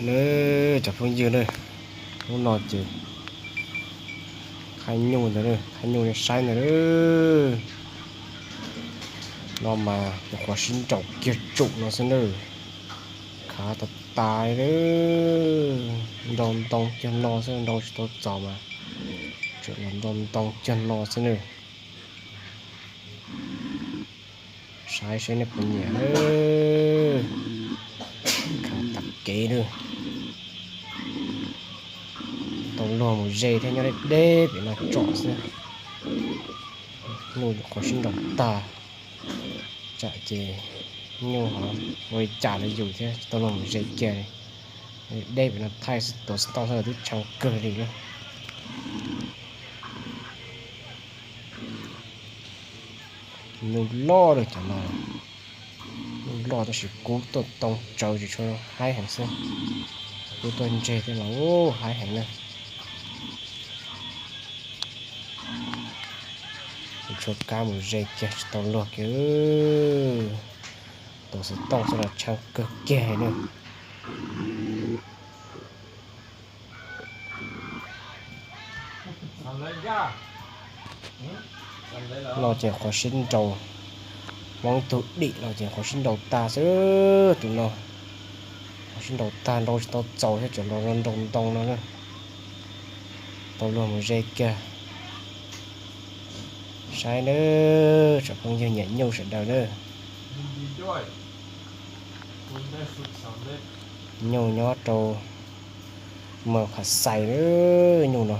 Cov phooj ywg na, hnub no ces qhaib nyuj ntawd, qhaib nyuj nej saib ntawd. No mas nyuam qhuav sib nraus kiag tsum no xwb na. Khav tas tas li, nrau ntoo kiag no xwb, nrau tsis tau txaus mas tseem los nrau ntoo kiag no xwb na. Saib seb nej puas nyiam. Khav tas kev na. Tau luag mus ze thiab, nyob deb deb pem no tsom xwb. Nyuj qhuav sib nraus tag, tsam ces nyuj ho ua li cas los yus thiab, tsis tau luag mus ze kiag li. Deb pem no thaij tuav xov tooj xwb los twb tshav kawg li na. Nyuj loj lawm cov no, nyuj loj tab sis kub tuaj too tsawv tsis tshua haib heev xwb. Kub tuaj ntseg thiab mas haib heev na. Tsis tshua kam mus ze kiag, tsis tau luag kiag. Tuav xov tooj xwb los tshav kawg kiag na. No ces qhuav sib nraus, muaj ib tug dim no ces qhuav sib nraus tag xwb tus no. Qhuav sib nraus tag, nrau tsis tau txaus thiab, tseem los nrau ntoo no na. Tau luag mus ze kiag. Saib nawb, tsoom phooj ywg nyiam nyuj sawv daws na. Nyuj nyob rau Mas Phas Xais, nyuj no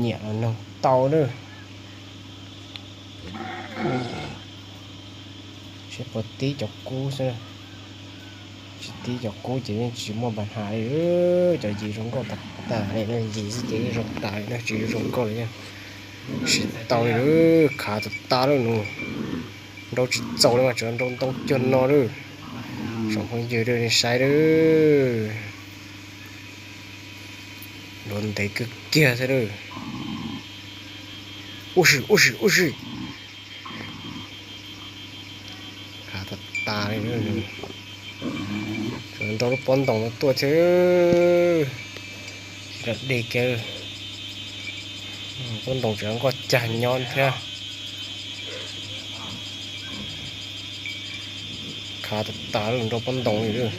nyiam los noog tau na. Seb puas tib cov kub xwb. Tsis tib cov kub ces yeej tsis muaj npa has li. Cov yim zoo nkauj tas tas li, yim xwb ces yeej zoo tas li na, tsis zoo nkauj li. Tsis tau li, khav tas tas lawm nus. Nrau tsis txaus li mas tseem nrau ntoo cuag no lawm. Tsoom phooj ywg nej saib lawm. Nrau ntev kawg kiag thiab lawm. Ub si, ub si, ub si. Khav tas tas li. Tseem nrau lub pob ntoos no tuaj thiab. Tsis dog dig kiag. Pob ntoos tseem nkoj cag nyob thiab. Khav tas tas lawm, nrau pob ntoos li.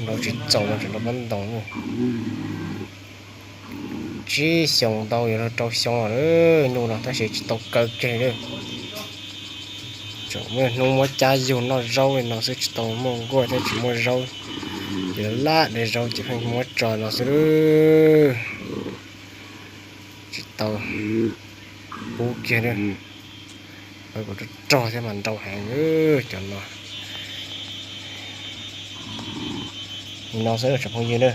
Nrau tsis txaus mas tseem nrau pob ntoos. Tsib xyoos ntau yuav luag rau xyoo lawm nyuj no tab sis tsis tau kaw kiag li. Tseem muaj hnub muab cab yug noj zaub li no xwb, tsis tau muaj nkuaj thiab tsis muaj zaub, ces laj daim zaub ces pheej muab tso no xwb. Tsis tau pub kiag li. Pab kuv rog rog thiab mas nrau heev cov no. Li no xwb tsoom phooj ywg na.